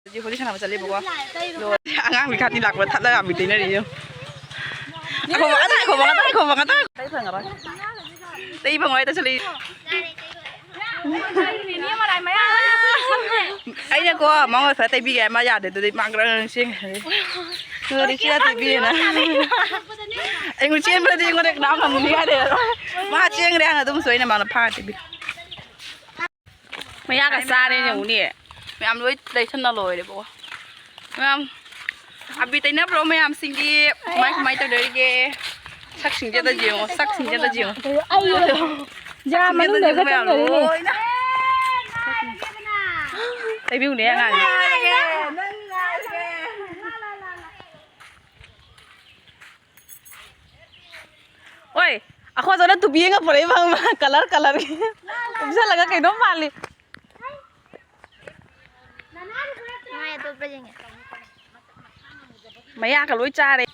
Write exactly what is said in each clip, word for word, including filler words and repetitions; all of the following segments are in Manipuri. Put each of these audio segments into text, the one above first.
ꯍꯧꯖꯤꯛ ꯍꯣꯂꯤ ꯁꯥꯟꯅꯕ ꯆꯠꯂꯦꯕꯀꯣ꯫ ꯂꯣꯏꯔꯦ꯫ ꯑꯉꯥꯡ ꯃꯈꯥꯗꯤ ꯂꯥꯛꯄ ꯊꯠꯂꯒ ꯑꯃꯨꯛ ꯇꯩꯅꯔꯤ ꯌꯦꯡꯉꯨ꯫ ꯑꯈꯣꯕ ꯉꯥꯛꯇ, ꯑꯈꯣꯕ ꯉꯥꯛꯇ, ꯑꯈꯣꯕ ꯉꯥꯛꯇ꯫ ꯇꯩ ꯐꯪꯉꯔꯣꯏ꯫ ꯇꯩ ꯐꯪꯉꯔꯣꯏ ꯍꯦꯛꯇ ꯆꯠꯂꯤ꯫ ꯑꯩꯅꯀꯣ ꯃꯉꯣꯟꯗ ꯈꯔ ꯇꯩꯕꯤꯒꯦ ꯍꯥꯏ ꯃꯥ ꯌꯥꯗꯦ꯫ ꯑꯗꯨꯗꯤ ꯃꯥ ꯒ꯭ꯔꯪ ꯒ꯭ꯔꯪ ꯆꯦꯟꯈ꯭ꯔꯦ꯫ ꯑꯗꯨꯗꯤ ꯁꯤ ꯌꯥꯗꯦ ꯏꯕꯦꯝꯃ꯫ ꯑꯩꯉꯣꯟꯗ ꯆꯦꯟꯕꯗꯗꯤ ꯑꯩꯉꯣꯟꯗ ꯀꯅꯥꯝ ꯉꯝꯅꯤꯡꯉꯥꯏ ꯂꯩꯔꯔꯣꯏ꯫ ꯃꯥ ꯆꯦꯟꯈ꯭ꯔꯦ ꯍꯥꯟꯅ ꯑꯗꯨꯝ ꯁꯣꯏꯅ ꯃꯥꯅ ꯐꯥꯔ ꯇꯩꯕꯤꯔꯦ꯫ ꯃꯌꯥꯒ ꯆꯥꯔꯦ ꯌꯦꯡꯉꯨꯅꯦ꯫ ꯃꯌꯥꯝ ꯂꯣꯏ ꯂꯩꯁꯟꯅ ꯂꯣꯏꯔꯦꯕꯀꯣ꯫ ꯃꯌꯥꯝ ꯑꯕꯤ ꯇꯩꯅꯕ꯭ꯔꯣ ꯃꯌꯥꯝꯁꯤꯡꯗꯤ? ꯀꯃꯥꯏ ꯀꯃꯥꯏ ꯇꯧꯅꯔꯤꯒꯦ? ꯁꯛꯁꯤꯡꯁꯦ ꯑꯝꯇ ꯌꯦꯡꯉꯣ, ꯁꯛꯁꯤꯡꯁꯦ ꯑꯝꯇ ꯌꯦꯡꯉꯣ꯫ ꯑꯩ ꯌꯥ ꯁꯛꯁꯤꯡꯁꯦ ꯑꯝꯇ ꯃꯅꯨꯡꯗꯒ ꯌꯦꯡꯉꯣ ꯃꯌꯥꯝ ꯆꯪꯗꯣꯔꯤꯅꯦ꯫ ꯂꯣꯏꯅ꯫ ꯇꯩꯕꯤꯌꯨꯅꯦ ꯑꯉꯥꯡꯁꯦ꯫ ꯑꯣꯏ, ꯑꯩꯈꯣꯏꯗꯅ ꯇꯨꯄꯤ ꯑꯃꯒ ꯄꯨꯔꯛꯏꯕ ꯈꯪꯕ꯭ꯔꯥ? ꯀꯂꯔ ꯀꯂꯔꯒꯤ ꯎꯞꯁꯜꯂꯒ ꯀꯩꯅꯣꯝ ꯃꯥꯜꯂꯤ꯫ ꯃꯥꯏ ꯑꯇꯣꯞꯄ ꯌꯦꯡꯉꯦ꯫ ꯃꯌꯥꯒ ꯂꯣꯏ ꯆꯥꯔꯦ꯫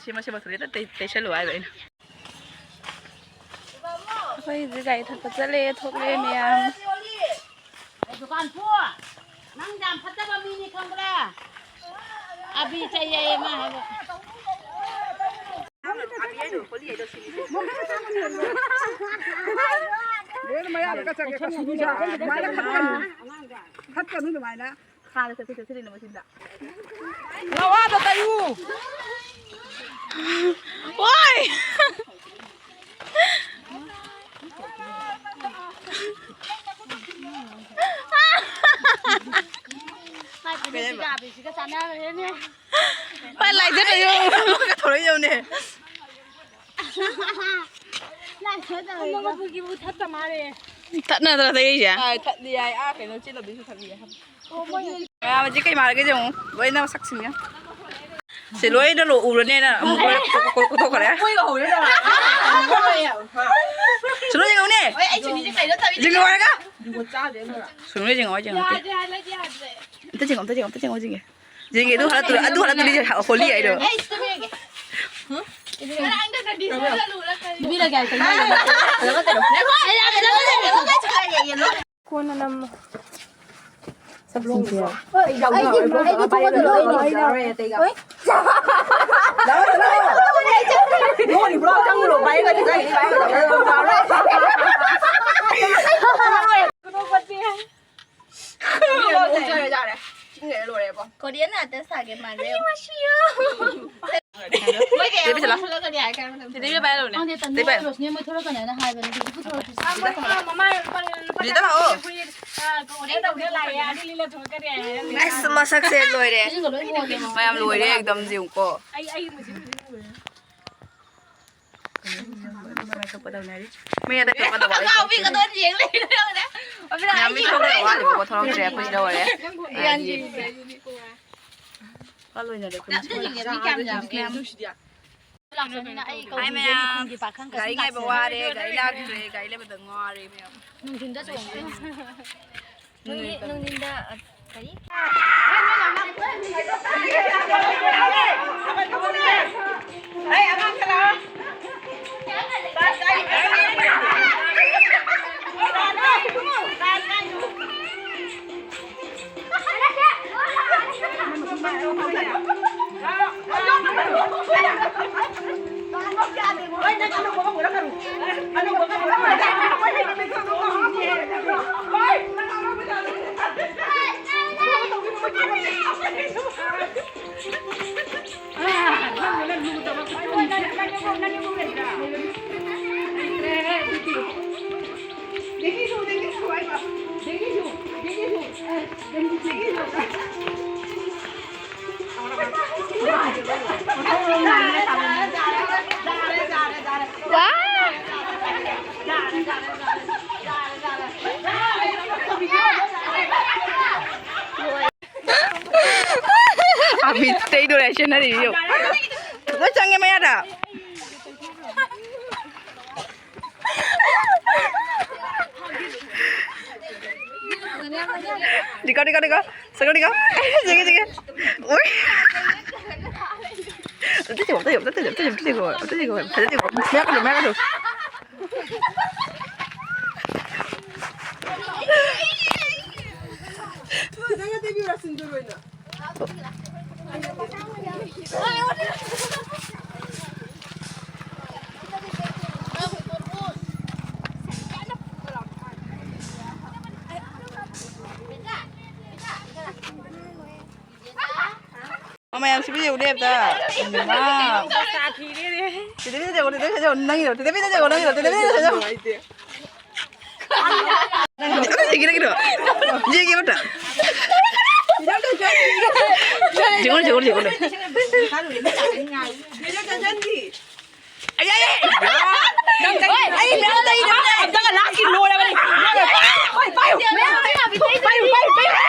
ꯁꯦꯝꯃ ꯁꯦꯝꯃ ꯊꯣꯛꯂꯛꯑꯦ, ꯇꯩ-, ꯇꯩꯁꯜꯂꯨ ꯍꯥꯏꯕ ꯑꯩꯅ꯫ ꯑꯩꯈꯣꯏ ꯍꯧꯖꯤꯛ ꯒꯥꯔꯤ ꯊꯛꯄ ꯆꯠꯂꯦ, ꯊꯣꯛꯂꯛꯑꯦ ꯃꯌꯥꯝ꯫ ꯗꯨꯀꯥꯟ ꯊꯣꯛ꯫ ꯅꯪ ꯌꯥꯝ ꯐꯠꯇꯕ ꯃꯤꯅꯤ ꯈꯪꯕ꯭ꯔꯥ? ꯑꯕꯤ ꯆꯩ ꯍꯥꯏꯌꯦ ꯃꯥ ꯍꯥꯏꯕ꯫ ꯂꯣꯏꯅ ꯃꯌꯥꯗ ꯀꯠꯆꯒꯦ, ꯀꯠꯆꯒꯦ꯫ ꯑꯗꯨꯃꯥꯏꯅ ꯈꯠꯀꯅꯨ꯫ ꯈꯠꯀꯅꯨ ꯑꯗꯨꯃꯥꯏꯅ꯫ ꯈꯥꯗ ꯆꯠꯊꯣꯛ ꯆꯠꯁꯤꯟ ꯂꯩꯅ ꯃꯆꯤꯟꯗ꯫ ꯅꯋꯥꯗ ꯇꯩꯌꯨ꯫ ꯑꯣꯏ! ꯃꯥꯏ ꯐꯅꯦꯛꯁꯤꯒ ꯑꯕꯤꯁꯤꯒ ꯆꯥꯟꯅꯈ꯭ꯔꯦꯅꯦ꯫ ꯃꯥꯏ ꯂꯥꯏꯖꯠ ꯂꯩꯌꯣ꯫ ꯊꯣꯔꯛꯏ ꯌꯧꯅꯦ꯫ ꯂꯥꯏꯖꯠ ꯂꯩꯌꯣ꯫ ꯑꯃ ꯃꯄꯨꯒꯤꯕꯨ ꯊꯠꯇ ꯃꯥꯜꯂꯦ꯫ ꯊꯠꯅꯗ꯭ꯔꯥ ꯇꯩꯔꯤꯁꯦ? ꯑꯥ, ꯊꯠꯂꯤ ꯍꯥꯏ꯫ ꯑꯥ, ꯀꯩꯅꯣ ꯆꯦꯜꯂꯝꯕꯤꯁꯨ ꯊꯠꯂꯤ ꯍꯥꯏ꯫ ꯃꯌꯥꯝ ꯍꯧꯖꯤꯛ ꯀꯩ ꯃꯥꯔꯒꯦ ꯌꯦꯡꯉꯨ, ꯂꯣꯏꯅ ꯃꯁꯛꯁꯤꯡꯁꯦ꯫ ꯁꯤ ꯂꯣꯏꯅ ꯂꯣ-, ꯎꯔꯅꯦꯅ ꯑꯃꯨꯛ ꯂꯣꯏꯅ ꯀꯣꯛ-, ꯀꯣꯛ-, ꯀꯣꯛꯊꯣꯛꯈ꯭ꯔꯦ꯫ ꯁꯨꯅꯨ ꯌꯦꯡꯉꯨꯅꯦ꯫ ꯌꯦꯡꯉꯨ ꯍꯥꯏꯔꯒ꯫ ꯁꯨꯅꯨ ꯌꯦꯡꯉꯣ, ꯌꯦꯡꯉꯣ꯫ ꯑꯝꯇ ꯌꯦꯡꯉꯣ, ꯑꯝꯇ ꯌꯦꯡꯉꯣ, ꯑꯝꯇ ꯌꯦꯡꯉꯣ, ꯌꯦꯡꯉꯦ꯫ ꯌꯦꯡꯉꯦ, ꯑꯗꯨ ꯍꯜꯂꯛꯇꯣꯏ-, ꯑꯗꯨ ꯍꯜꯂꯛꯇꯣꯏꯅꯦ ꯍꯣꯂꯤ ꯍꯥꯏꯗꯣ꯫ ꯉꯔꯥꯡꯗ ꯅꯗꯤ ꯁꯣꯜꯂ ꯂꯨꯔ ꯀꯔꯤ? ꯅꯨꯄꯤꯅ ꯀꯌꯥ ꯇꯧꯅꯤꯡꯉꯥꯏ ꯂꯩꯕ? ꯐꯖꯕ ꯀꯩꯅꯣ? ꯉꯥꯏꯈꯣ, ꯑꯩ ꯂꯥꯛꯀꯦ, ꯂꯥꯛꯀꯦ, ꯂꯥꯛꯀꯦ꯫ ꯀꯣꯟꯅ ꯅꯝꯃꯣ꯫ ꯁꯛꯁꯤꯡꯁꯦ꯫ ꯑꯩꯒꯤ, ꯑꯩꯒꯤ ꯐꯣꯇꯣꯗꯣ ꯂꯣꯏ ꯂꯧꯔꯦ ꯑꯇꯩꯒ꯫ ꯍꯣꯏ꯫ ꯂꯣꯏꯔꯤꯕ꯭ꯔꯣ? ꯆꯪꯉꯨꯔꯣ? ꯚꯥꯏꯔꯦꯜ ꯑꯣꯏꯗꯣꯏꯅꯦ, ꯚꯥꯏꯔꯦꯜ ꯑꯣꯏꯗꯣꯏꯅꯦ꯫ ꯌꯥꯔꯦ, ꯌꯥꯔꯦ꯫ ꯆꯤꯡ ꯂꯩꯔ ꯂꯣꯏꯔꯦꯕꯣ꯫ ꯀꯣꯔꯤꯌꯟ ꯉꯥꯛꯇ ꯁꯥꯒꯦ ꯃꯥꯜꯂꯦ꯫ ꯃꯣꯏ ꯀꯌꯥ ꯊꯣꯛꯂꯛꯀꯅꯤ ꯍꯥꯏ ꯀꯥꯟꯗ꯫ ꯈꯪꯗꯦ, ꯇꯟꯗ꯭ꯔꯣ ꯔꯣꯁꯅꯤ ꯃꯣꯏ ꯊꯣꯛꯂꯛꯀꯅꯤ ꯍꯥꯏꯅ ꯍꯥꯏꯕꯅꯦ, ꯍꯧꯖꯤꯛꯇꯤ ꯄꯨꯊꯣꯔꯛꯇ꯭ꯔꯤꯁꯤ꯫ ꯍꯧꯖꯤꯛꯇ ꯂꯥꯛꯑꯣ꯫ ꯑꯁ, ꯃꯁꯛꯁꯦ ꯂꯣꯏꯔꯦ꯫ ꯃꯌꯥꯝ ꯂꯣꯏꯔꯦ ꯑꯦꯛꯗꯝ ꯌꯦꯡꯉꯨꯀꯣ꯫ ꯃꯤ ꯑꯇꯩ ꯊꯣꯛꯀꯗꯕ ꯑꯩ ꯊꯣꯛꯇ꯭ꯔꯤ꯫ ꯃꯌꯥꯝ ꯃꯤ ꯊꯣꯛꯀꯗꯕ ꯋꯥꯠꯂꯤꯕꯀꯣ, ꯊꯣꯛꯂꯛꯇ꯭ꯔꯦ꯫ ꯑꯩꯈꯣꯏ ꯁꯤꯗ ꯑꯣꯏꯔꯦ꯫ ꯄꯥ ꯂꯣꯏꯅꯔꯦ ꯑꯩꯈꯣꯏ ꯃꯁꯦꯟ꯫ ꯃꯤ ꯀꯌꯥꯝ ꯌꯥꯝꯒꯦ? ꯍꯥꯏ ꯃꯌꯥꯝ, ꯒꯥꯔꯤ ꯉꯥꯏꯕ ꯋꯥꯔꯦ, ꯒꯥꯔꯤ ꯂꯥꯛꯇ꯭ꯔꯦ, ꯒꯥꯔꯤ ꯂꯩꯕꯗ ꯉꯥꯎꯔꯦ ꯃꯌꯥꯝ꯫ ꯅꯨꯡꯊꯤꯟꯗ ꯆꯣꯡꯗꯣꯏꯅꯦ꯫ ꯅꯨꯡꯊꯤꯟꯗ, ꯀꯔꯤ? ꯑꯕꯤꯠꯇꯩꯗꯣ ꯁꯦꯟꯅꯔꯤꯌꯣ꯫ ꯂꯣꯏ ꯆꯪꯉꯦ ꯃꯌꯥꯗ꯫ ꯗꯤꯀꯣ, ꯗꯤꯀꯣ, ꯗꯤꯀꯣ꯫ ꯁꯒꯣꯜ ꯗꯤꯀꯣ꯫ ꯁꯤꯒꯦ, ꯁꯤꯒꯦ꯫ ꯎꯏ꯫ ꯑꯝꯇ ꯆꯤꯡꯉꯣ, ꯑꯝꯇ ꯆꯤꯡꯉꯣ, ꯑꯝꯇ ꯆꯤꯡꯉꯣ, ꯑꯝꯇ ꯆꯤꯡꯉꯣ, ꯑꯝꯇ ꯆꯤꯡꯉꯣ, ꯑꯝꯇ ꯆꯤꯡꯉꯣ꯫ ꯃꯌꯥ ꯀꯥꯊꯣꯛ, ꯃꯌꯥ ꯀꯥꯊꯣꯛ꯫ ꯃꯌꯥꯝ ꯁꯤꯕꯨ ꯌꯦꯡꯉꯨꯅꯦ ꯑꯝꯇ꯫ ꯏꯃꯥ꯫ ꯇꯦꯂꯦꯕꯤꯖꯟ ꯌꯦꯡꯉꯣ, ꯇꯦꯂꯦꯕꯤꯖꯟ ꯌꯦꯡꯉꯣ, ꯅꯪꯒꯤꯗꯣ, ꯇꯦꯂꯦꯕꯤꯖꯟ ꯌꯦꯡꯉꯣ, ꯅꯪꯒꯤꯗꯣ, ꯇꯦꯂꯦꯕꯤꯖꯟ ꯌꯦꯡꯉꯣ꯫ ꯀꯟꯅ ꯌꯦꯡꯒꯦ, ꯅꯪꯒꯤꯗꯣ꯫ ꯌꯦꯡꯒꯦ ꯑꯝꯇ꯫ ꯌꯦꯡꯉꯨꯅꯦ, ꯌꯦꯡꯉꯨꯅꯦ, ꯌꯦꯡꯉꯨꯅꯦ꯫ ꯑꯩ, ꯑꯩ, ꯑꯩ! ꯑꯩ ꯃꯌꯥꯝ ꯂꯩꯔꯦ꯫ ꯑꯝꯇꯒ ꯂꯥꯛꯈꯤ ꯂꯣꯏꯔꯕꯅꯤ꯫ ꯄꯥꯏꯌꯨ, ꯄꯥꯏꯌꯨ, ꯄꯥꯏꯌꯨ, ꯄꯥꯏꯌꯨ꯫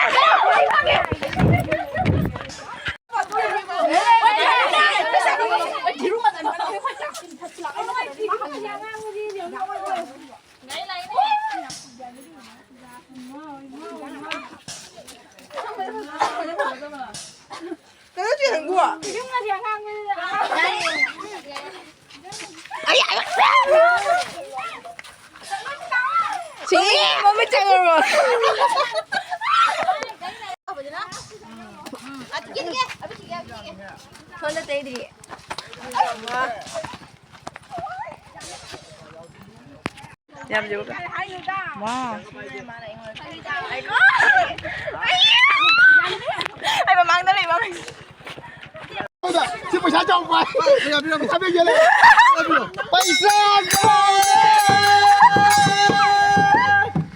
ꯀꯩꯅꯣ ꯆꯦ ꯍꯪꯒꯨ? ꯁꯤ ꯃꯃꯤꯠ ꯆꯪꯉꯨꯔꯣ? ꯁꯣꯝꯗ ꯇꯩꯗ꯭ꯔꯤ꯫ ꯌꯥꯝ ꯌꯧꯔꯦ꯫ ꯋꯥ꯫ ꯑꯩ ꯃꯃꯥꯡꯗ ꯂꯩꯕ꯫ ꯁꯤ ꯄꯩꯁꯥ ꯆꯥꯎꯕ꯫ ꯄꯩꯁꯥ ꯄꯤꯔꯝꯃꯣ꯫ ꯄꯩꯁꯥ ꯄꯤꯔꯝꯃꯣ꯫ ꯄꯩꯁꯥ ꯆꯥꯎꯕ꯫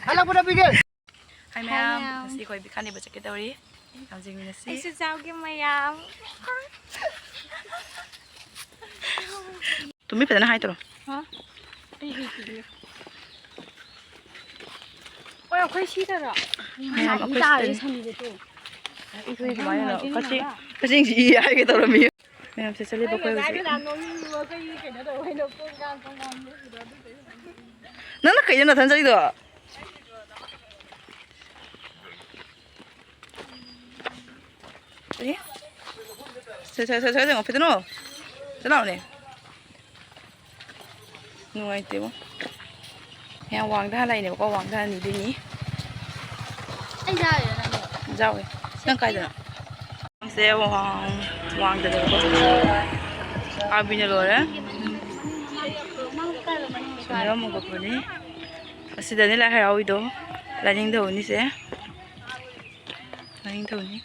ꯍꯜꯂꯛꯄꯗ ꯄꯤꯒꯦ꯫ ꯍꯥꯏ ꯃꯌꯥꯝ, ꯃꯌꯥꯝ꯫ ꯉꯁꯤ ꯑꯩꯈꯣꯏ ꯕꯤꯈꯥ ꯅꯤꯕ ꯆꯠꯀꯦ ꯇꯧꯔꯤ꯫ ꯌꯥꯝ ꯌꯦꯡꯃꯤꯟꯅꯁꯤ꯫ ꯑꯩꯁꯨ ꯆꯥꯎꯒꯦ ꯃꯌꯥꯝ꯫ ꯇꯨꯃꯤ ꯐꯖꯅ ꯍꯥꯏ ꯇꯧꯔꯣ꯫ ꯍꯥ? ꯑꯩ ꯏ ꯄꯤꯕꯤꯌꯨ꯫ ꯍꯣꯏ, ꯑꯩꯈꯣꯏ ꯁꯤꯗꯔꯣ? ꯃꯌꯥꯝ, ꯉꯁꯥꯏꯗꯤ ꯑꯩꯈꯣꯏ ꯇꯥꯔꯦ ꯁꯤꯗꯅꯤ꯫ ꯁꯟꯗꯣ ꯇꯨ꯫ ꯑꯩꯈꯣꯏ ꯁꯨꯃꯥꯏꯅ ꯀꯛꯆꯤꯡ, ꯀꯛꯆꯤꯡꯁꯤ ꯏ ꯍꯥꯏꯒꯦ ꯇꯧꯔꯝꯃꯤ꯫ ꯃꯌꯥꯝꯁꯦ ꯆꯠꯂꯤꯕ ꯑꯩꯈꯣꯏ ꯍꯧꯖꯤꯛ꯫ ꯅꯣꯛꯅꯤꯡꯕ ꯑꯩꯈꯣꯏꯒꯤ ꯀꯩꯅꯣ ꯇꯧꯕ ꯍꯥꯏꯅ ꯄꯣꯡ ꯀꯥꯡ ꯄꯣꯡ ꯀꯥꯡ ꯅꯣꯛꯏꯗꯣ ꯑꯗꯨꯗꯨꯒꯤ꯫ ꯅꯪꯅ ꯀꯩꯅꯣ ꯅꯊꯟ ꯆꯠꯂꯤꯗꯣ? ꯑꯦ? ꯁꯦ, ꯁꯦ, ꯁꯦ, ꯁꯦ, ꯁꯦ, ꯐꯤꯗꯅꯣ꯫ ꯁꯤ ꯂꯥꯎꯅꯦ꯫ ꯅꯨꯡꯉꯥꯏꯇꯦꯕꯣ꯫ ꯃꯌꯥꯝ ꯋꯥꯡꯗ ꯍꯜꯂꯛꯏꯅꯦꯕꯀꯣ, ꯋꯥꯡꯗ ꯍꯟꯈꯤꯗꯣꯏꯅꯤ꯫ ꯑꯩ ꯌꯥꯎꯔꯤꯔꯣ ꯅꯪꯒꯤ? ꯌꯥꯎꯋꯦ꯫ ꯅꯪ ꯀꯥꯏꯗꯅꯣ? ꯁꯦ ꯋꯥꯡ-, ꯋꯥꯡꯗꯅꯦꯕꯀꯣ꯫ ꯑꯥꯔꯕꯤꯅ ꯂꯣꯏꯔꯦ꯫ ꯁꯨꯅꯤꯔ ꯑꯃꯨꯛ ꯀꯛꯄꯅꯤ꯫ ꯑꯁꯤꯗꯅꯦ ꯂꯥꯏ ꯍꯔꯥꯎꯔꯤꯗꯣ꯫ ꯂꯥꯏꯅꯤꯡꯊꯧꯅꯤꯁꯦ꯫ ꯂꯥꯏꯅꯤꯡꯊꯧꯅꯤ꯫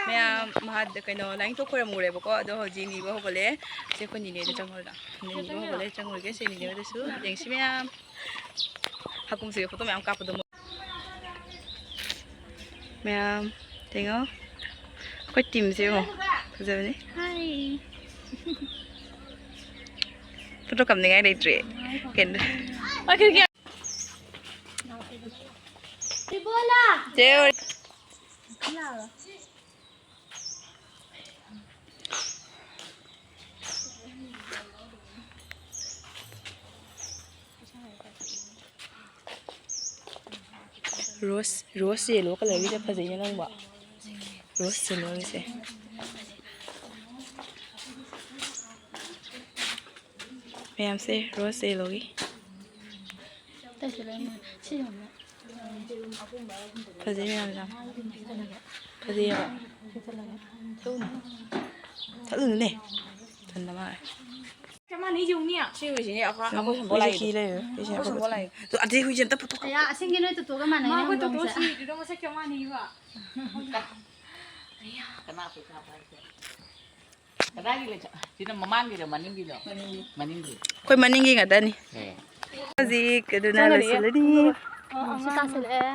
ꯃꯌꯥꯝ ꯃꯍꯥ-, ꯀꯩꯅꯣ, ꯂꯥꯏꯅꯤꯡꯊꯧ ꯈꯣꯏꯔꯝꯃꯨꯔꯦꯕꯀꯣ꯫ ꯑꯗꯣ ꯍꯧꯖꯤꯛ ꯅꯤꯕ ꯍꯧꯒꯠꯂꯦ꯫ ꯆꯦ ꯑꯩꯈꯣꯏ ꯅꯤꯅꯦꯗ ꯆꯪꯉꯨꯔꯒ꯫ ꯅꯤꯕ ꯍꯧꯒꯠꯂꯦ, ꯆꯪꯉꯨꯔꯒꯦ꯫ ꯁꯤ ꯅꯤꯅꯦ ꯍꯣꯏꯗꯁꯨ ꯌꯦꯡꯁꯤ ꯃꯌꯥꯝ꯫ ꯍꯀꯨꯝꯁꯤꯒ ꯐꯣꯇꯣ ꯃꯌꯥꯝ ꯀꯥꯞꯄꯗꯣ꯫ ꯃꯌꯥꯝ ꯌꯦꯡꯉꯣ꯫ ꯑꯩꯈꯣꯏ ꯇꯤꯝꯁꯦ ꯌꯦꯡꯉꯣ꯫ ꯐꯖꯕꯅꯤ꯫ ꯍꯥꯏ꯫ ꯐꯣꯇꯣ ꯀꯥꯞꯅꯤꯡꯉꯥꯏ ꯂꯩꯇ꯭ꯔꯦ꯫ ꯀꯩꯅꯣ? ꯆꯦ ꯑꯣꯏ-, ꯔꯣꯁ, ꯔꯣꯁ ꯌꯦꯜꯂꯣ ꯀꯂꯔꯒꯤꯁꯦ ꯐꯖꯩꯅꯦ ꯅꯪꯕꯣ꯫ ꯔꯣꯁ ꯌꯦꯜꯂꯣꯒꯤꯁꯦ꯫ ꯃꯌꯥꯝꯁꯦ ꯔꯣꯁ ꯌꯦꯜꯂꯣꯒꯤ꯫ ꯐꯖꯩ ꯃꯌꯥꯝꯁꯦ ꯌꯥꯝ꯫ ꯐꯖꯩꯌꯦꯕ꯫ ꯊꯛꯎꯅꯨꯅꯦ꯫ ꯊꯟꯗ ꯃꯥꯜꯂꯦ꯫ ꯁꯤ ꯍꯨꯏꯁꯤꯅꯦ ꯑꯩꯈꯣꯏ, ꯑꯩꯈꯣꯏ ꯁꯣꯝꯕꯣ ꯍꯨꯏꯁꯦ ꯂꯥꯛꯏꯗꯣ꯫ ꯈꯤ ꯂꯩꯔꯦ꯫ ꯍꯨꯏꯁꯦ ꯑꯩꯈꯣꯏ ꯁꯣꯝꯕꯣ ꯂꯥꯛꯏꯗꯣ꯫ ꯑꯗꯨ ꯑꯗꯩ ꯍꯨꯏꯁꯦ ꯑꯝꯇ ꯄꯨꯊꯣꯛ-꯫ ꯑꯌꯥ, ꯑꯁꯦꯡꯒꯤ ꯅꯣꯏ ꯇꯣꯇꯣꯒ ꯃꯥꯟꯅꯩꯅꯦ ꯃꯥ ꯑꯩꯈꯣꯏ ꯇꯣꯇꯣ ꯃꯑꯣꯡꯁꯦ꯫ ꯁꯤꯔꯤꯗꯨꯗ ꯃꯁꯛ ꯆꯞ ꯃꯥꯟꯅꯩꯕ꯫ ꯀꯅꯥ ꯄꯩꯁꯥ ꯄꯥꯏꯒꯦ? ꯀꯗꯥꯏꯒꯤ ꯂꯩꯁꯥ-, ꯁꯤꯅ ꯃꯃꯥꯡꯒꯤꯔ ꯃꯅꯤꯡꯒꯤꯔꯣ? ꯃꯅꯤꯡꯒꯤ꯫ ꯃꯅꯤꯡꯒꯤ꯫ ꯑꯩꯈꯣꯏ ꯃꯅꯤꯡꯒꯤ ꯉꯥꯛꯇꯅꯤ꯫ ꯑꯦ꯫ ꯍꯧꯖꯤꯛ ꯑꯗꯨꯅ ꯂꯣꯏꯁꯤꯜꯂꯅꯤ꯫ ꯑꯣ, ꯑꯣ, ꯁꯤ ꯇꯥꯁꯜꯂꯛꯑꯦ꯫